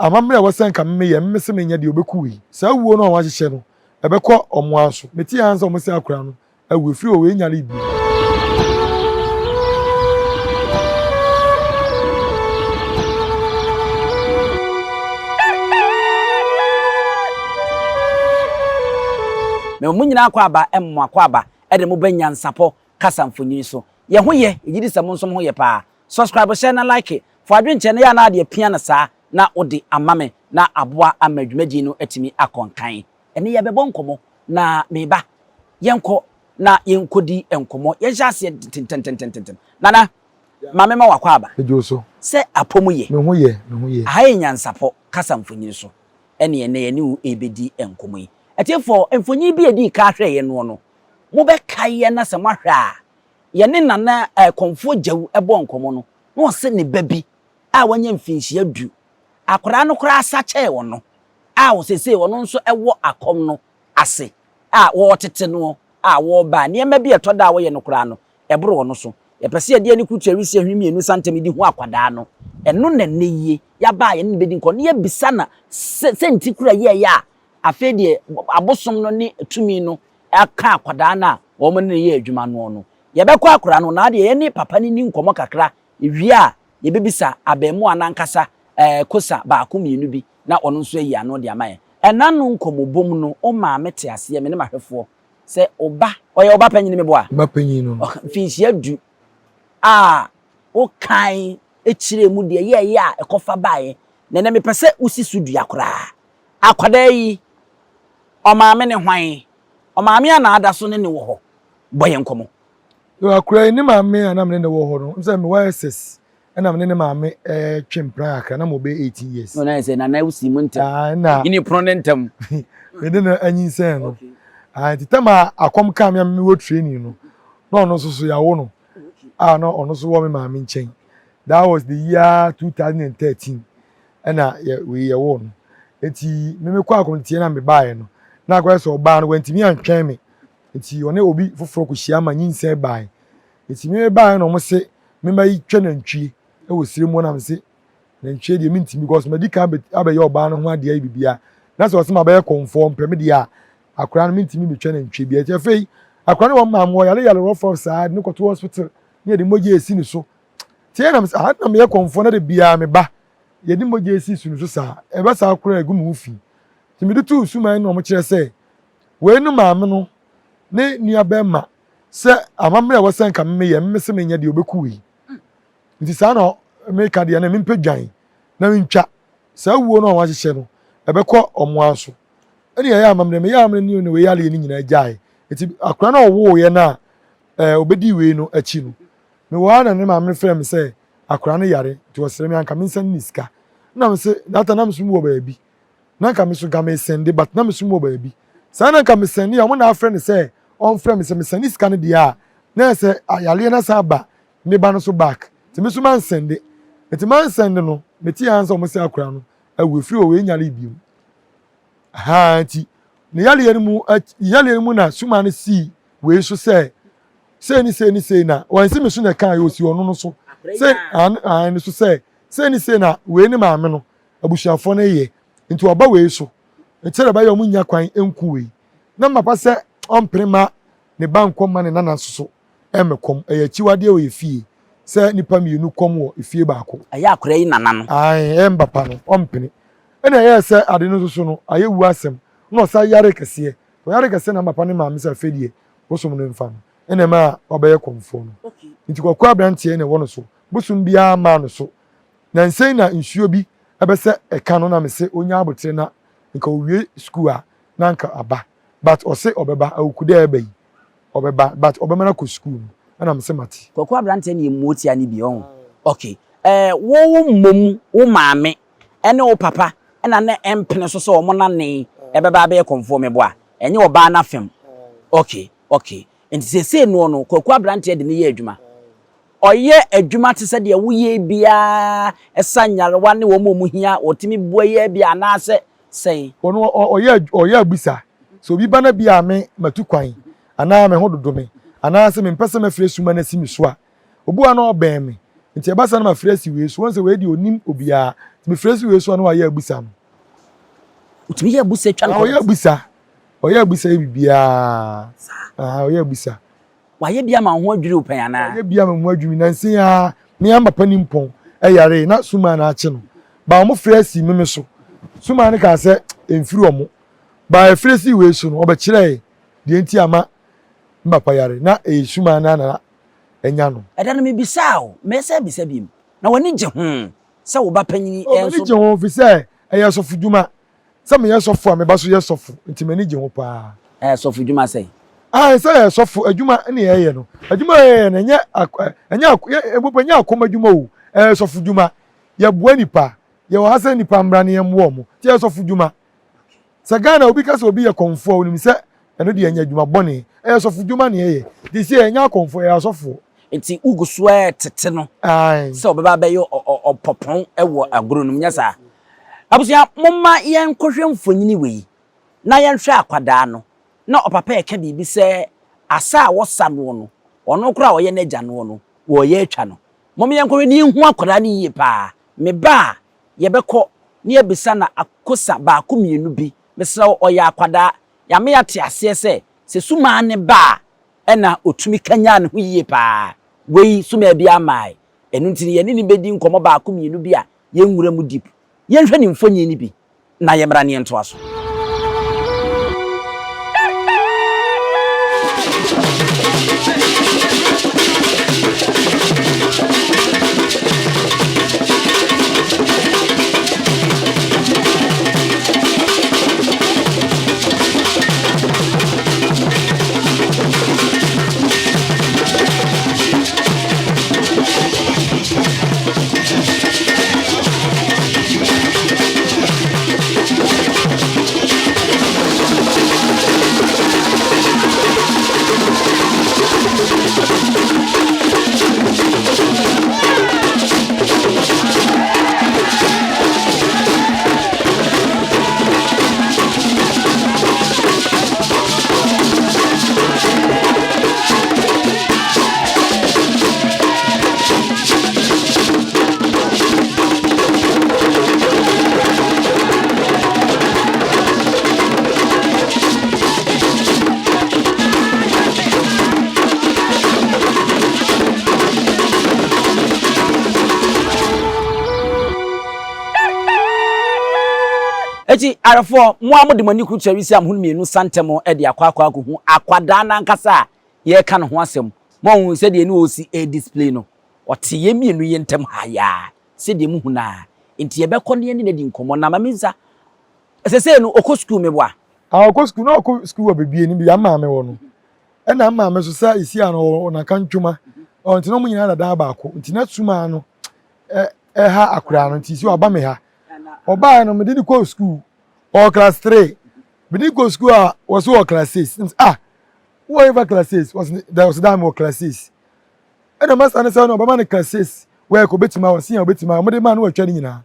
amammerɛ a ɛwɔ sɛ nka meyɛ, me se menyɛ deɛ ɔbɛku wei. Saa wuo no a wɔahyehyɛ no, ɛbɛkɔ wɔn ara so. Metee ara ne sɛ wɔse akwadaa no awu, ɛfiri hɔ wei nyaree bio. Mema mo nyinaa akwaaba, mo akwaaba de mo ba nyansapɔ kasa mfonyin so. Yɛ ho yɛ, yɛgye di sɛ mo nso mo ho yɛ paa. Subscribe hyɛ na like, fa w'adwenkyerɛ no yɛ anaa deɛ pia no saa na wode ama me na aboa ama dwumadie no atumi akɔ nkan. Ɛnɛ yɛbɛbɔ nkɔmmɔ na meba yɛnkɔ na yɛnkɔdi nkɔmmɔ yɛnhyɛ aseɛ ntɛntɛntɛntɛm. Nana, ma mema w'akwaaba. Megye wo so. Sɛ apɔ mu yɛ. Me ho yɛ, me ho yɛ. Aha yɛ nyansapɔ kasa mfonyin so ɛne ɛnɛ yɛne wo rebɛdi nkɔmmɔ yi. Atiefoɔ, mfonyin bi a yɛdii kan hwɛeɛ noɔ no, mobɛkaeɛ na sɛ moahwɛ a, yɛne Nana eh, Kɔmfoɔ Gyawu bɔɔ nkɔmmɔ no, na ɔse ne ba bi a wanya mfinhyia du, akwadaa no koraa sa kyɛɛ ɔno, a seesei ɔno nso wɔ akɔm no ase a wɔretete noɔ a wɔreba a, nneɛma bi a ɛtɔ da a wɔyɛ no koraa no, ɛboro ɔno so. Yɛpɛ sɛ yɛde ani kurutu awisi ahwene mmienu sa ntam de hu akwadaa no. Ɛno na nnɛ yie yɛaba a yɛne no bɛdi nkɔmmɔ na yɛabisa no sɛ sɛnti koro a ɛyɛeɛ a afei deɛ abosom no ne tumi no aka akwadaa no a wɔn ne no yɛ adwuma noɔ no. Yɛbɛkɔ akwadaa no na adeɛ yɛne papa no ni nkɔmmɔ kakra, yɛwie a yɛbɛbisa abaamua no ankasa ɛɛ kosa baako mmienu bi na ɔno nso ayi ano de ama yɛn. Ɛna no nkɔmmɔbɔ mu no, wo maame te aseɛ, me ne m'ahwɛfoɔ, sɛ wo ba, ɔyɛ wo ba panyin meboa? Me ba panyin no no. Mfinhyia du a wokan kyerɛɛ mu deɛ ɛyɛeɛ a ɛkɔfa baeɛ, na ɛnɛ mepɛ sɛ wosi so dua koraa. Akwadaa yi, ɔmaame ne hwan? Ɔmaame a na ada so ne no wɔ hɔ? Bɔ yɛn nkɔmmɔ. Yo, akwadaa yi ne maame a na me ne no wɔ hɔ no, sɛ mewɔ SS ɛna me ne ne maame twe mpena kakra na mewɔ bɛyɛ 18 years. No, na sɛ nana wosi mu ntɛm. Ah, na Nyini pono ne ntɛm. me ne no anyinsɛn no. Ah, nti tam a akɔm kaa me a mewɔ training no, na ɔno nso so yɛawo no a na ɔno nso wɔ me maame nkyɛn. That was the year 2013. ɛna yɛ wei yɛwoo no nti me mekɔ akɔmteɛ na mebaeɛ no na akɔyɛ sɛ ɔbaa no wantumi antwɛn me nti ɔne obi foforɔ kɔhyia ma nyinsɛn baeɛ nti me mebaeɛ na ɔmo se mema yi twɛ nantwie ɛwɔ sire mu na me se nantwie deɛ mentumi because madi kan abɛyɛ ɔbaa no ho adeɛ ayɛ biribiara na sɛ ɔse mabɛyɛ kɔmfoɔ mpɛ me deɛ a akwadaa no mentumi metwa nantwie biara nti afei akwadaa no wɔn maame wɔ yare yare rɔfrɔf saa de no kɔto hospital ne yɛde mogya esi ne so Tie na mesɛ, aha na meyɛ kɔmfoɔ na da biara meba, yɛde mogya esi su no so saa, ɛba saa koraa ɛgu me ho fi. Nti mede too suman na wɔkyerɛ sɛ wei no maame no ne nua bɛrima sɛ amammerɛ a ɛwɔ sɛ nka meyɛ, me se menyɛ deɛ ɔbɛku wei. Nti saa na meka deɛ na mempɛ dwan na mentwa. Saa wuo no a wɔahyehyɛ no, ɛbɛkɔ wɔn ara so. Ɛne ɛyɛ amammerɛ, meyɛ amammerɛ ne wei adeɛ no nyinaa gyae. Nti akora no a ɔwooeɛ no a ɔbɛdii wei no akyi no, Mewɔ hɔ a na ne maame frɛ me sɛ akwadaa no yare nti ɔsrɛ me anka mensɛnde ne sika. Na me se that time na me so mewɔ baabi. Na anka me so nka mesɛnde but na me so mewɔ baabi. Saa na anka mesɛnde a wɔn na afrɛ no sɛ ɔmfrɛ me sɛ mesɛnde sika no deɛ a na ɛsɛ yareɛ no asan aba me ba no so back. Nti me so mansɛnde. Nti mansɛnde no mete ara sɛ wɔn se akwadaa no awu efiri hɔ wei nyare bio. Ahaa nti ne yareɛ no mu yareɛ no mu na suma no sii wei so sɛ sei ne sei ne sei na wansi me so na ɛkaa yɛ osi ɔno no so sɛ an ne so sɛ sei ne sei na wei ne maame no abusuafoɔ no yɛ nti ɔba wei so nti sɛ ɛbɛyɛ ɔmo nya kwan nku wei na mapa sɛ ɔmpene ma ne ba nkɔ ma ne nana nso so ɛmmɛkɔm ɛyɛ akyiwadeɛ wɔ yɛ fie sɛ nipa mmienu kɔm wɔ efie baako. Ɛyɛ akora yi nana no. Ae ɛyɛ mbapa no ɔmpene ɛna ɛyɛɛ sɛ ade no nso so no ayɛ wu asɛm na ɔsan yare kɛseɛ ɔyare kɛseɛ na mbapa ne maame sɛ afei deɛ bosom no mfa no ɛna ɛma wabɛyɛ kɔmfoɔ no nti kwaku abranteɛ na ɛwɔ no so bosom biara maa no so na nsɛn na nsuo bi ɛbɛsɛ ɛka no na mese onya abotere na nka owie sukuu a na nka aba but ɔse ɔbɛba awuku dɛ ɛba yi ɔbɛba but ɔbɛma no akɔ sukuu no ɛna mese mate. Kwaku abranteɛ na yɛ muotia no bi ɔho ok ɛɛ wo wo mmom wo maame ɛne wo papa ɛna na ɛmpene so sɛ wɔn nane ɛbɛba abɛyɛ kɔmfoɔ meboa Ɛnyɛ ɔbaa no afam. Ok, ok. Nti seesei noɔ no, Kwaku abranteɛ de no yɛ adwuma. Ɔyɛ adwuma te sɛ deɛ woyɛ yi biara, ɛsa nyarewa ne wɔn a wɔhia, ɔtumi boa yi ara bi anaasɛ sɛn? Ɔno ɔyɛ ɔyɛ abisa. Sɛ obi ba na bi a me matu kwan anaa me ho dodo me anaasɛ mempɛ sɛ mɛfrɛ suma no asi me so a, obi wɔ hɔ a na ɔbɛn me. Nti ɛba saa na mafrɛ asi wei so. Wɔn sɛ wei deɛ onim obiara. Nti mefrɛ si wei so a na wayɛ abusa no. Otumi yɛ abusa twa no kɔ. Ɔyɛ abusa. Ɔyɛ abusa yɛ biribiara. Saa. Ɔyɛ abusa. Wayɛ bi ama wo ho adwiri wo pɛn anaa? Wayɛ bi ama me ho adwiri me. Nansa yi ara, me ara papa nimpɔn yaree na sumaa no akye no. Ba wɔn frɛ sii me me so. Sumaa no kaa sɛ ɛmfiri wɔn. Ba ɛfrɛ sii wei so no, ɔbɛkyerɛɛ deɛ nti ama me papa yare. Na ɛyɛ sumaa no ara na anya no. Ɛda no mebisaa wo, mɛsan abisa bio, na w'ani gye ho sɛ wo ba panyin nso. M'ani gye ho efisɛ ɛyɛ asɔfodwuma. Sɛ meyɛ sɔfo a, me ba nso yɛ sɔfo, nti m'ani gye ho paa. Ɛyɛ sɔfodwuma sɛn? Aane, sɛ yɛyɛ sɔfo adwuma na yɛyɛ no. Adwuma a yɛyɛ no, ɛnyɛ ɛnyɛ mpo ɛnyɛ akɔm adwuma o, ɛyɛ sɔfodwuma. Yɛboa nnipa. Yɛwɔ ha sɛ nnipa mmra na yɛmmoa wɔn. Nti ɛyɛ sɔfodwuma. Sɛ Ghana obi ka sɛ obi yɛ kɔmfoɔ a, onim sɛ ɛno deɛ ɛnyɛ adwuma bɔne. Ɛyɛ sɔfodwuma na yɛyɛ. Nti seesei yɛnyɛ akɔmfoɔ, yɛyɛ asɔfoɔ. Nti wogu so ara retete no sɛ ɔbɛba abɛyɛ ɔpɔpɔn wɔ agorɔ no mu, nyɛ saa? Abusua, momma yɛnkɔhwɛ mfonini wei na yɛnhwɛ akwadaa no. Na ɔpapa reka biribi sɛ asa a wɔsa noɔ no, ɔno koraa a ɔyɛ n'agya noɔ no, wɔreyɛ atwa no. Momma yɛnkɔhwɛ na yɛnhu akwadaa no yie paa. Me ba a, yɛbɛkɔ na yɛabisa no akosa baako mmienu bi. Mesrɛ wo, ɔyɛ akwadaa. Yɛama yɛate aseɛ sɛ, sɛ sumaa no ba a, ɛna ɔtumi kanyan ne ho yie paa. Wei sumaa biara mmae. Ɛno nti no, yɛne no bɛdi nkɔmmɔ baako mmienu bi a yɛnwura mu deep. Yɛnhwɛ ne mfonyin no bi na yɛmmra na yɛntoa so. Eti arefoɔ, mo a mode mo ani kurukyerɛ wisiam ho no mmienu sa ntɛm de akɔ akɔ akɔhu akwadaa no ankasa a yɛreka ne ho asɛm. Moahu sɛdeɛ ne ɔresi redisplay no? Ɔte yɛn mmienu yi ntam ha yi ara, sɛdeɛ mohu no ara. Enti yɛbɛkɔ na yɛne no adi nkɔmmɔ. Na ma mensa, seesei no ɔkɔ sukuu, meboa? Ah, ɔkɔ sukuu, na ɔkɔ sukuu wɔ baabi a ne maame wɔ no. Ɛna maame nso sɛ esi a no ɔwɔ n'akantwoma. Ɔ nti na wɔn nyinaa dada baako. Nti na sumaa no ɛha akwadaa no nti si ɔba me ha. Ɔbaeɛ no mede no kɔɔ sukuu. Ɔwɔ class 3. Mede no kɔɔ sukuu a wɔso wɔ class 6. Ah, wowɔ yɛfa class 6? Wɔso da wɔso da mewɔ class 6. Ɛna masa no sɛ no ɔbɛma no class 6. Wɔyɛ kɔ obetumi a wɔsi a obetumi a wɔde maa no wɔatwa ne nyinaa.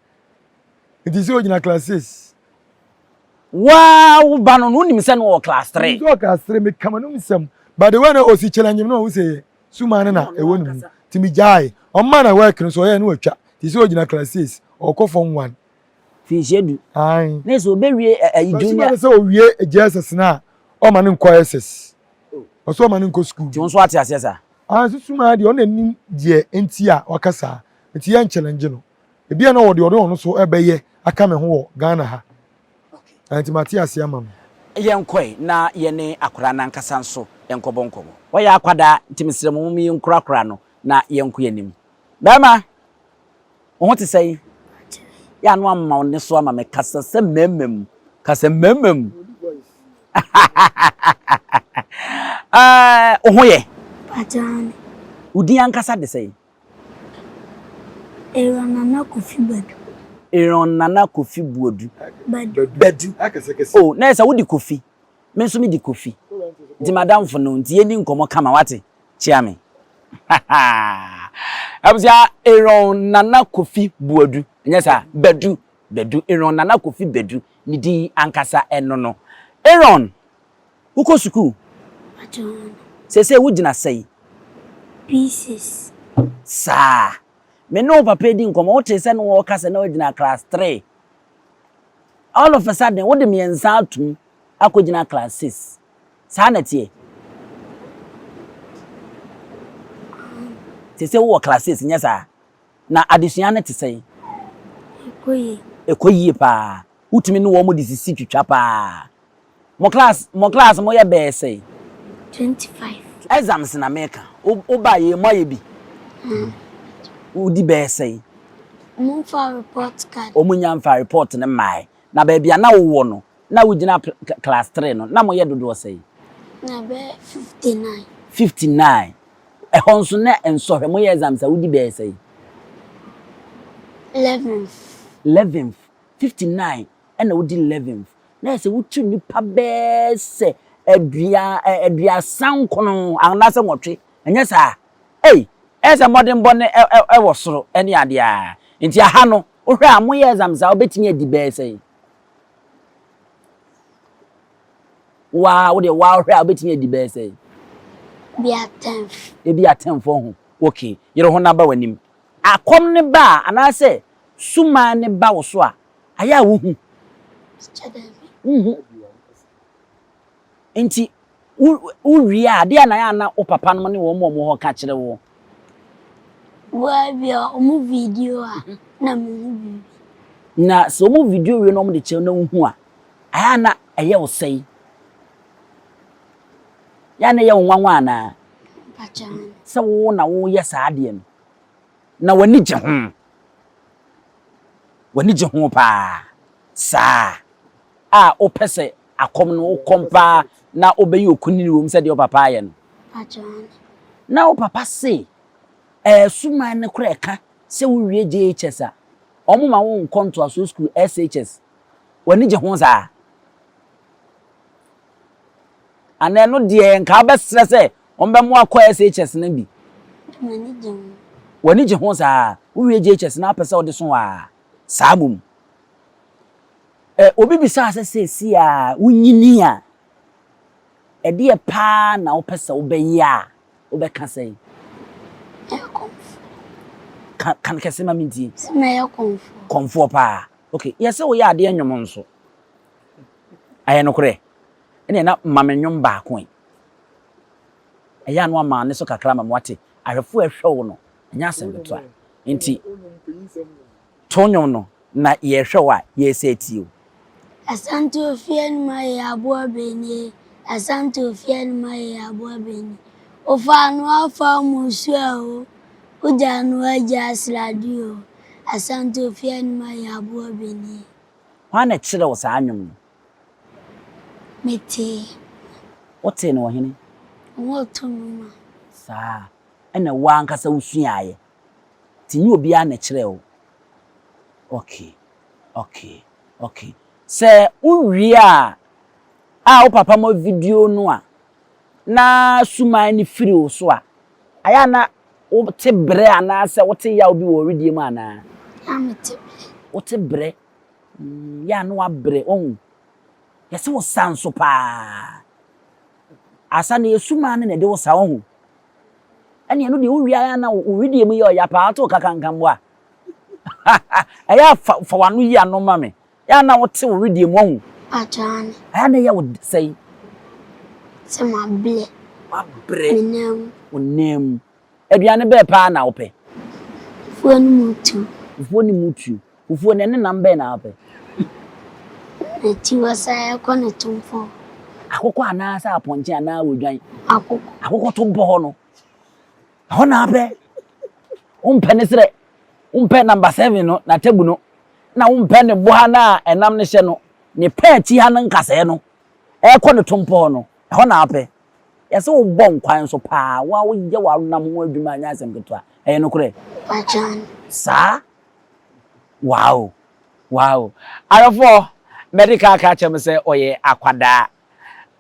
Nti sɛ ogyina class 6. Waa wo ba no no wonim sɛ no wɔ class 3. Nti wɔ class 3 meka m'anom nsɛm. But the way na osi challenge me no ɔhu sɛ yɛ suma no na ɛwɔ ne mu. Nti megyae. Ɔma na work no so ɔyɛ no watwa. Nti sɛ ogyina class 6 ɔkɔ form 1. Finhyia du. Ae. Na sɛ obewie ɛyi junior. Suma no sɛ owie JSS no a ɔma no nkɔ SS. Ɔsɛ ɔma no nkɔ school. Nti wo nso ate aseɛ saa? Ah nso suma deɛ ɔno na nim deɛ nti a waka saa. Nti yɛn challenge no. Ebia na ɔwɔ deɛ ɔde ɔno so ɛbɛyɛ aka me ho wɔ Ghana ha. Nti mate aseɛ ama no. Yɛnkɔe na yɛne akwadaa no ankasa nso nkɔbɔ nkɔmmɔ. Ɔyɛ akwadaa, nti mesrɛ mo mom yɛnkurakura no na yɛnkɔ yɛn anim. Barima, wo ho te sɛn? Yɛ a na wama wo nne so ama me. Kasa sɛ mmarima mu. Kasa mmarima mu. Wo ho yɛ? Wo din ankasa de sɛn? Aaron Nana Kofi Badu. Aaron Nana Kofi Buadu. Badu. Badu. Oh, na yɛ sɛ wode Kofi. Me nso mede Kofi. Nti madamfo no, nti yɛnni nkɔmmɔ kama, wate? Kyia me. Abusua, Aaron Nana Kofi Buadu. Nyɛ saa? Badu. Badu. Aaron Nana Kofi Badu. Ne din ankasa ɛno no. Aaron, Wokɔ sukuu? Seesei wogyina sɛn? Pieces. Saa. Me ne wo papa redi nkɔmmɔ, wotee sɛ na wɔreka sɛ na wagyina class 3. All of a sudden, wode mmiɛnsa atom akɔgyina class 6. Saa na ɛteɛ? Te sɛ wowɔ class 6, nyɛ saa? Na adesua no te sɛn? Ɛkɔ yie. Ɛkɔ yie paa. Wotumi ne wɔn de sisi twitwa paa. Mo class mo class mo yɛ bɛyɛ sɛn? 25. Exams na meka. Wo ba yɛ mo ayɛ bi. Wodi bɛyɛ sɛn? Wɔn mfa report card. Wɔn nya mfa report no mmae. Na baabi a na wowɔ no, na wogyina class 3 no, na moyɛ dodoɔ sɛn? Na bɛyɛ 59. 59. Ɛhɔ nso na nsɔhwɛ moyɛ exams a wodi bɛyɛ sɛn? 11th. 11th. 59 ɛna wodi 11th. Na yɛ sɛ wotu nnipa bɛyɛ sɛ adua 39 anaasɛ 8. Ɛnyɛ saa? Ei, ɛyɛ sɛ mmɔdenbɔ no ɛwɔ soro ɛne adeɛ a. Nti aha no, wohwɛ a moyɛ exams a wobɛtumi adi bɛyɛ sɛn? Waa, wo deɛ waa wohwɛ a wobɛtumi adi bɛyɛ sɛn? Bi a 10th. Ebi a 10th ho. Okay, yere ho na ba w'anim. Akɔm ne ba a, anaasɛ suman ne ba wo so a, ayɛ a wohu? Wohu. Nti, wowie a, adeɛ a na yɛ a na wo papa nom ne wɔn a wɔwɔ hɔ ka kyerɛ wo? Waa bi a wɔn video a, na mehu biribi. Na sɛ wɔn video wie na wɔn de kyerɛ na wohu a, ayɛ a na ɛyɛ wo sɛn? Yɛ a na ɛyɛ wo nwanwa anaa? Sɛ wo na woyɛ saa adeɛ no, na w'ani gye ho. W'ani gye ho paa. Saa a wopɛ sɛ akɔm no wokɔm paa na wobɛyɛ okunini wɔ mu sɛdeɛ wo papa ayɛ no. Na wo papa se suman no koraa ɛka sɛ wowie JHS a, wɔn ma wo nkɔ ntoasoɔ sukuu SHS. W'ani gye ho saa? Anaa ɛno deɛ nka wobɛsrɛ sɛ wɔn bɛmo akɔ SHS no bi? M'ani gye ho. W'ani gye ho saa? Wowie JHS na wopɛ sɛ wode so a, saa mmom. Obi bisaa sɛ seesei a wonyini a, ɛdeɛ paa na wopɛ sɛ wobɛyɛ a, wobɛka sɛn? Mɛyɛ kɔmfoɔ. Ka ka no kɛse ma mentie. Sɛ mɛyɛ kɔmfoɔ. Kɔmfoɔ paa. Okay, yɛ sɛ woyɛ adeɛ nnwom nso. Ɛyɛ nokorɛ? Ɛneɛ na ma me nnwom baako yi. Ɛyɛ a na wama ne so kakra ma me wate. Ahwɛfoɔ a ɛhwɛ wo no, ɛnyɛ asɛm ketewa. Nti, to nnwom no na yɛhwɛ wo a, yɛsɛ atie wo. Asante ofie no ma yɛ aboa benie. Asante ofie no ma yɛ aboa benie. Ofa no afa musu o. Wogya no agya asrade o. Asante ofie no ma yɛ aboa benie. Hwan na kyerɛ wo saa nnwom no? Metee. Wotee no wɔ hene? Wɔto nnwom a. Saa. Ɛna wo ankasa wosuaeɛ. Nti nyɛ obiara na kyerɛ wo. Okay. Okay. Okay. Sɛ wowie a, a wo papa ma video no a, na suman no firi wo so a, ayɛ a na wote brɛ anaasɛ wote yaw bi wɔ wedeɛ mu anaa? Ya mete brɛ. Wote brɛ. Yɛ a na wabrɛ, wahu. Yɛsɛ wo sa nso paa. Asa no yɛ suman no na ɛde wo sa, wahu. Ɛne ɛno deɛ wowie ayɛ na wo wedeɛ mu yɛ ɔya paa, wote wo kakankamboa. Ɛyɛ a fa w'ano yi ano ma me. Yɛ a na wote wo wedeɛ mu, wahu. Akyane. Ɛyɛ a na ɛyɛ wo sɛn? Sɛ mabrɛ. Wabrɛ. Me nan mu. Wo nan mu. Aduane bɛɛ paa na wopɛ? Fufuo ne mutuo. Fufuo ne mutuo. Fufuo no ɛne nam bɛn na wopɛ? N'akyi wɔ sɛ ɛkɔ ne tomfo. Akokɔ anaasɛ apɔnkye anaa odwan? Akokɔ. Akokɔ to bɔ hɔ no. Ɛhɔ na wopɛ. Wompɛ ne serɛ. Wompɛ number 7 no, n'atabu no. Na wompɛ ne bo ha no a ɛnam no hyɛ no. Ne pɛ akyi ha no nkasɛɛ no. Ɛkɔ ne tompɔ hɔ no. Ɛhɔ na wopɛ. Yɛsɛ wobɔ nkwan nso paa. Wo a woyɛ w'anam ho adwuma nyɛ asɛm ketewa. Ɛyɛ nokorɛ? Pakyan. Saa? Wow. Wow. Ayɔfoɔ, mɛde ka aka kyerɛ mo sɛ ɔyɛ akwadaa.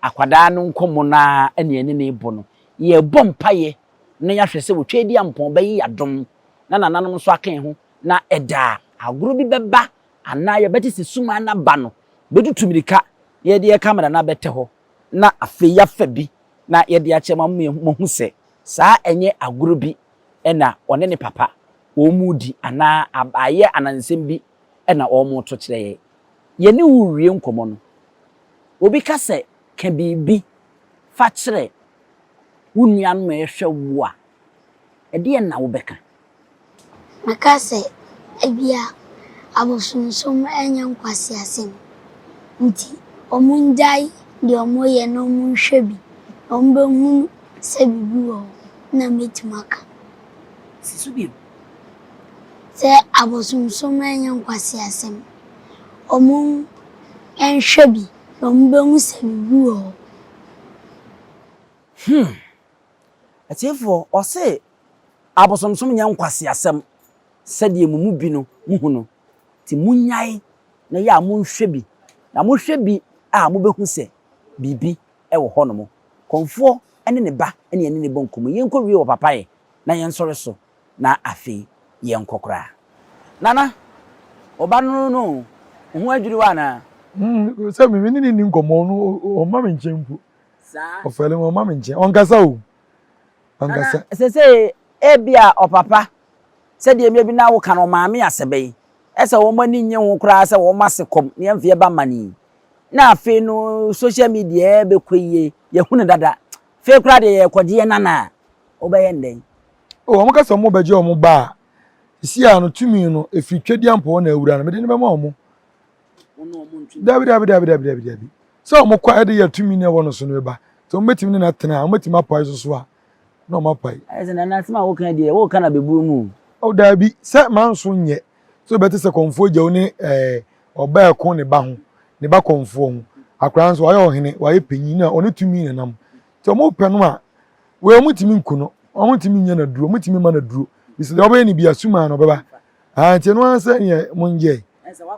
Akwadaa no nkɔmmɔ no ara ɛne ɛne ne bɔ no. Yɛbɔ mpaeɛ na yɛahwɛ sɛ wɔtwa adi ampɔn bɛyɛ yɛadom na nananom nso aka ho na ɛda agorɔ bi bɛba anaa yɛbɛte sɛ suman no aba no bɛtutu mirika na yɛde yɛ kamera no abɛtɛ hɔ na afei yɛafa bi na yɛde akyerɛ mo ama moahu sɛ saa ɛnyɛ agorɔ bi ɛna ɔne ne papa. wɔredi anaa ayɛ anansɛm bi na wɔreto kyerɛ yɛn. Yɛne wo rewie nkɔmmɔ no, obi ka sɛ ka biribi fa kyerɛ wo nuanom a ɛrehwɛ wo a, ɛdeɛn na wobɛka? Mɛka sɛ ebia abosonsom nyɛ nkwaseasɛm nti wɔngyae deɛ wɔyɛ na wɔnhwɛ bi na wɔbɛhunu sɛ biribi wɔ hɔ na mɛtumi aka. Si so bio. Sɛ abosonsom nyɛ nkwaseasɛm, wɔnhwɛ bi na wɔbɛhu sɛ biribi wɔ hɔ. Hmm. Atiefoɔ, ɔse abosomsom nyɛ nkwaseasɛm sɛdeɛ mo mu bi no mohu no, nti monnyae na yɛ a monhwɛ bi, na mohwɛ bi a mobɛhu sɛ biribi wɔ hɔnom. Kɔmfoɔ ne ne ba ne yɛne no bɔ nkɔmmɔ yi. Yɛnkɔ wie wɔ papayɛ na yɛnsɔre so na afei yɛnkɔ koraa. Nana, wo ba no no o, wo ho adwiri wo anaa? Mm, sɛ me ne ne nni nkɔmmɔ, ɔno ɔmma me nkyɛn mpo. Ɔfɛle me, ɔmma me nkyɛn. Ɔnkasa o. Ɔnkasa. Nana, seesei ebia ɔpapa, sɛdeɛ mmerɛ bi na woka no, ɔmaame asɛbɛ yi, ɛsɛ wɔn ani nnye ho koraa sɛ wɔn ase kɔm na yɛmfa yɛba mma no yi. Na afei no social media ɛrebɛkɔ yie, yɛahu no dada. Afei koraa deɛ yɛrekɔgye yɛn nana a, wobɛyɛ no dɛn? O, wɔn ka sɛ wɔbɛgye wɔn ba a, sisi a no tumi no, ɛfiri Tweduampɔn na awura no, mede no bɛma wɔn. Dabi, dabi, dabi, dabi, dabi, dabi. Sɛ wɔn kɔ a, ɛde yɛ tumi na ɛwɔ no so no bɛba. Sɛ wɔn bɛtumi ne no atena a, wɔn bɛtumi apae so so a, na wɔn apae. Ayɛ sɛ nana asɛm a woka deɛ, woka na bɛbuo mu. O, dabi, sɛ manso nyɛ. Sɛ wobɛte sɛ kɔmfoɔ gya wo ne ɛɛ ɔbaa ɛko ne ba ho, ne ba kɔmfoɔ ho. Akwaraa nso, wayɛ ɔhene, wayɛ panyin na ɔne tumi na nam. Nti wɔn pɛ no a, wei wɔn ntumi nku no, wɔn ntumi nyɛ no aduro, wɔn ntumi mma no aduro. Bisɛ deɛ wɔbɛyɛ no bi a, sumaa na ɔbɛba. Ah, nti ɛno ara sɛ neɛ monyɛ.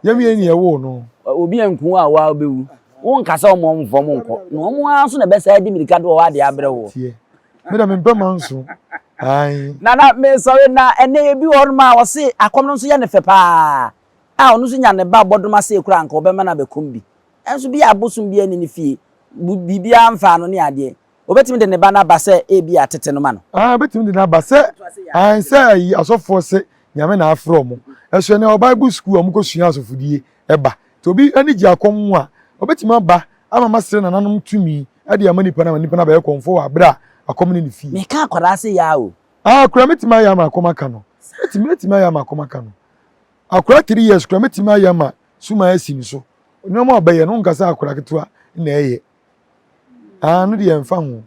Yɛm yɛ neɛ woo no. Obi anku wo a woa wobɛwu. Wonka sɛ wɔn mfa wɔn nkɔ. Na wɔn ara nso na ɛbɛsan adi mirika de wɔn adeɛ abrɛ woɔ. Teɛ. Me deɛ mempɛ manso. Ae. Nana mesɔre na ɛnɛ ebi wɔ hɔnom a ɔse akɔm no nso yɛ no fɛ paa a ɔno nso nya ne ba bɔdom ase koraa anka ɔbɛma no abɛkɔm bi. Nanso bi a bosom biara nni ne fie, biribiara mfaa no ne adeɛ. Obetumi de ne ba no aba sɛ ebia tete no ma no. Ah, obetumi de no aba sɛ ae sɛ ayi asɔfoɔ se Nyame na afrɛ ɔmo. Ɛso ɛnɛ wɔ Bible school a ɔmo kɔ sua asɔfodie ɛba. Nti obi ani gye akɔm ho a, obetumi aba ama masrɛ nananom tumi de ama nipa no ama nipa no abɛyɛ kɔmfoɔ wɔ abere a akɔm ne ne fie. Meka akwadaa se yaa o. Ah, akwadaa mɛtumi ayɛ ama akɔm aka no. Mɛtumi, mɛtumi ayɛ ama akɔm aka no. Akwadaa 3 years koraa mɛtumi ayɛ ama suman asi ne so. Nneɛma a ɔbɛyɛ no, wonka sɛ akwadaa ketewa na ɛyɛ. Ah, no deɛ ɛmfa ho.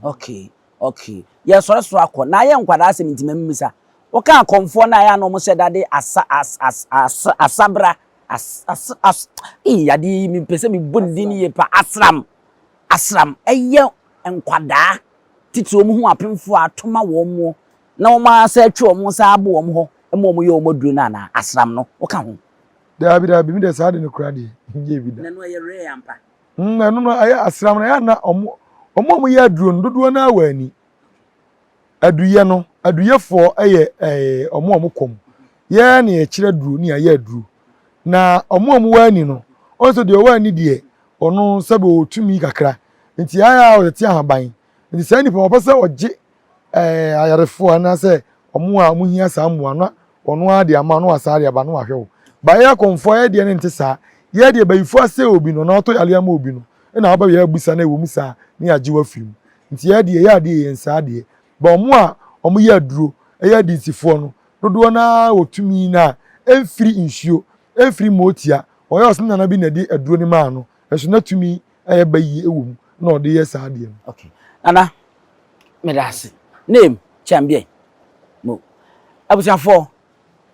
Okay, okay. Yɛsɔre so akɔ. Na ayɛ nkwadaa asɛm nti ma mmisa. Woka akɔmfoɔ no a ɛyɛ a na wɔn hyɛ da de asa as as as asabra as as as ee adeɛ yi mepɛ sɛ mebɔ ne din yie pa asram asram ɛyɛ nkwadaa titiri wɔn ho apemfoɔ a atoma wɔn mo na wɔn asa atwi wɔn nsa abo wɔn hɔ ma wɔn yɛ wɔn aduro no anaa asram no woka ho. Daabi daabi mi deɛ saa de no kura deɛ nyɛ bi da. Na ɛno ɛyɛ rare ampa. Mm, ɛno no ɛyɛ asram no ɛyɛ na ɔmo ɔmo a wɔyɛ aduro no dodoɔ no ara wɔ ani. Aduyɛ no aduyɛfoɔ ɛyɛ ɛɛ ɔmo a ɔmo kɔm yɛ na yɛkyerɛ aduro ne yɛayɛ aduro na ɔmo a ɔmo wɔ ani no ɔno nso deɛ ɔwɔ ani deɛ ɔno sɛbi ɔwɔ tumi kakra nti ayɛ a ɔtete ahaban nti saa nipa ɔpɛ sɛ ɔgye ɛɛ ayarefoɔ anaasɛ wɔn a wɔhia saa mmoa no ɔno ara de ama no wasan de aba no wahwɛ wo. Ba yɛ akɔmfoɔ yɛ deɛ no nte saa. Yɛ deɛ bayifoɔ asɛ obi no na ɔtɔ yareɛ ama obi no ɛna waba yɛ abusa na ɛwɔ mu saa na yɛagye wo afiri mu. Nti yɛ deɛ yɛ adeɛ yɛn saa deɛ. Ba wɔn a wɔyɛ aduro ɛyɛ adinsifoɔ no dodoɔ no ara wɔ tumi no a ɛmfiri nsuo ɛmfiri mootia ɔyɛ ɔsene nana bi na ɛde aduro no maa no ɛso na tumi ɛyɛ bayie ɛwɔ mu na ɔde yɛ saa adeɛ no. Okay. Nana, meda ase. Name, Kyɛmbeɛ. Mo. Abusuafoɔ,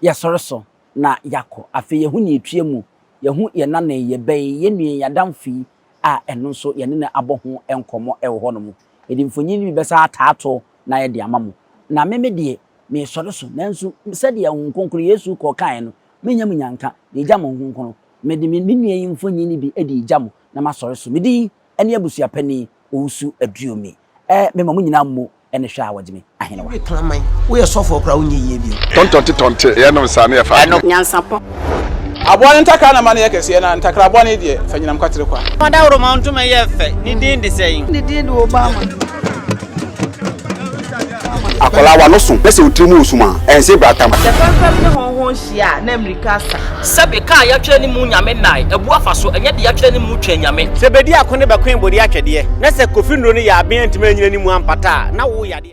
yɛsɔre so na yɛakɔ. Afei yɛahu nea ɛtua mu. Yɛahu yɛn nana yi, yɛn ba yi, yɛn nua yi, yɛn adamfo yi a ɛno nso yɛne no abɔ ho nkɔmmɔ wɔ hɔnom. Yɛde mfonini no bi bɛsan ataato na yɛde ama mo. Na me me deɛ, meresɔre so, nanso sɛdeɛ Honhom Kronkron, Yesu kɔɔ kaeɛ no, merennya mo nyanka, meregya mo Honhom Kronkron. Mede me me nua yi mfonini no bi de regya mo na masɔre so. Me din ne abusuapanin Owusu Aduomi. Ɛ, mema mo nyinaa mmo ne hwɛ a wɔgye me ahenewa. Wowe kraman, woyɛ sɔfoɔ koraa wonyɛ yie bio. Tɔntɔnte tɔnte, yɛnom saa ne yɛfa adeɛ. Nyansapɔ. Aboa no ntakra na ma no yɛ kɛseɛ, na ntakra bɔne deɛ, fa nyinam kwatere kwa. Ɔdawuroma ntoma yi yɛ fɛ. Ne din de sɛn? Ne din de Obama. Akwadaa w'ano so na sɛ wo tiri mu resum a, ɛnse bratam. Sɛ fɛmfɛm ne hɔnhɔn hyia a, na mmirika asa. Sɛbe kaa yɛatwerɛ ne mu nyame nnae, abu afa so, ɛnyɛ deɛ yɛatwerɛ ne mu twɛn nyame. Sɛ bedi ako ne bɛkoe bode atwɛdeɛ, na sɛ Kofi nnuro no yɛ aben antumi anyina ne mu ampata a, na wo yadeɛ.